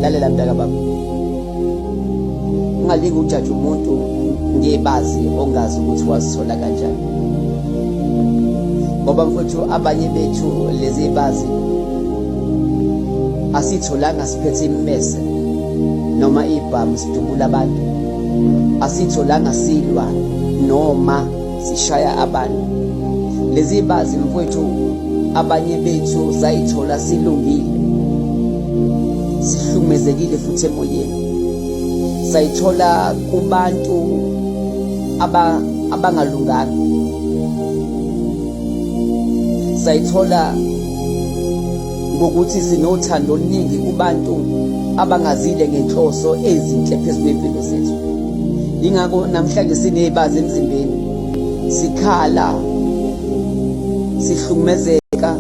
Lalela mntaka baba, ungalingi ujaje umuntu ngebazi ongazi ukuthi wazithola kanjani, ngoba mfowethu abanye bethu lezi bazi asitholanga siphethe imimese noma ibhamu sidubula abantu, asitholanga silwa noma sishaya abantu. Lezi bazi mfowethu abanye bethu sayithola silungile, sihlukumezekile futhi emoyeni, sayithola kubantu abangalunganga, sayithola ngokuthi sinothando oluningi kubantu abangazile ngenhloso ezinhle phezu kwempilo zethu. Yingakho namhlanje sinezibazi emzimbeni, sikhala, sihlukumezeka,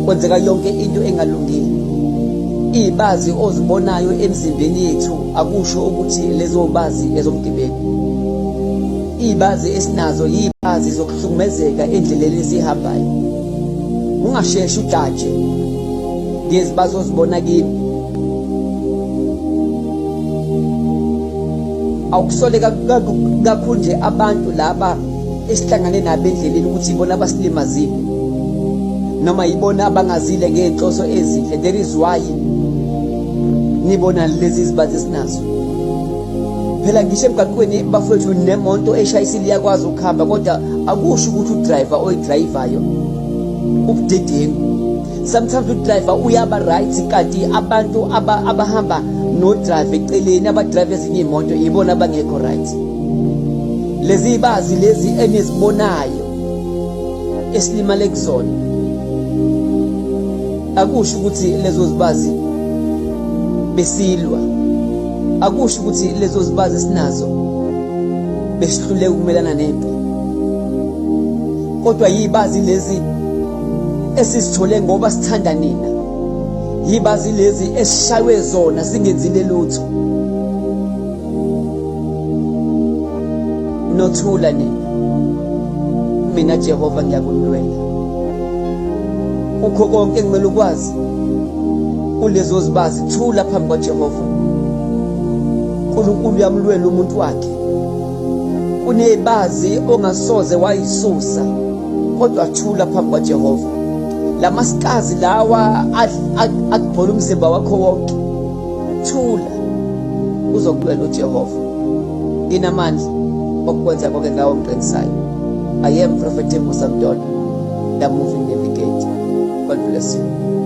kwenzeka yonke into engalungile. Izibazi ozibonayo emzimbeni yethu akusho ukuthi lezo bazi ezomgibeli. Izibazi esinazo yizibazi zokuhlukumezeka endleleni esihambayo. Ungasheshi ujaje ngezibazi ozibona kimi. Awukusole kakhulu nje abantu laba esihlangane nabo endleleni ukuthi ibona abasilimazile noma yibona abangazile ngey'nhloso ezinhle. There is why nibona lezi zibazi esinazo. Phela ngisho emgaqweni bafowethu, nemonto eshayisile iyakwazi ukuhamba, kodwa akusho ukuthi udriver oyidrayivayo ubudedengu. Sometimes udriver uyaba right, kanti abantu abahamba nodriver eceleni, abadrive ezinye iy'moto, yibona abangekho right. Lezi bazi lezi enizibonayo esilimale kuzona akusho ukuthi lezo zibazi besilwa, akusho ukuthi lezo zibazi esinazo besihluleka ukumelana nempi, kodwa yibazi lezi esizithole ngoba sithanda nina, yibazi lezi esishaywe zona singenzile lutho. Nothula nina, mina Jehova ngiyakunilwela. Kukho konke engimele ukwazi kulezo zibazi, thula phambi kwaJehova. uNkulunkulu uyamlwela umuntu wakhe. Kunezibazi ongasoze wayisusa, kodwa thula phambi kwaJehova. Lamasikazi lawa akubhola umzimba wakho wonke, thula, uzokulwela uJehova. Nginamandla okukwenza konke ngawo ngiqinisayo. I am Prophet Musa Mtolo, the moving navigator. God bless you.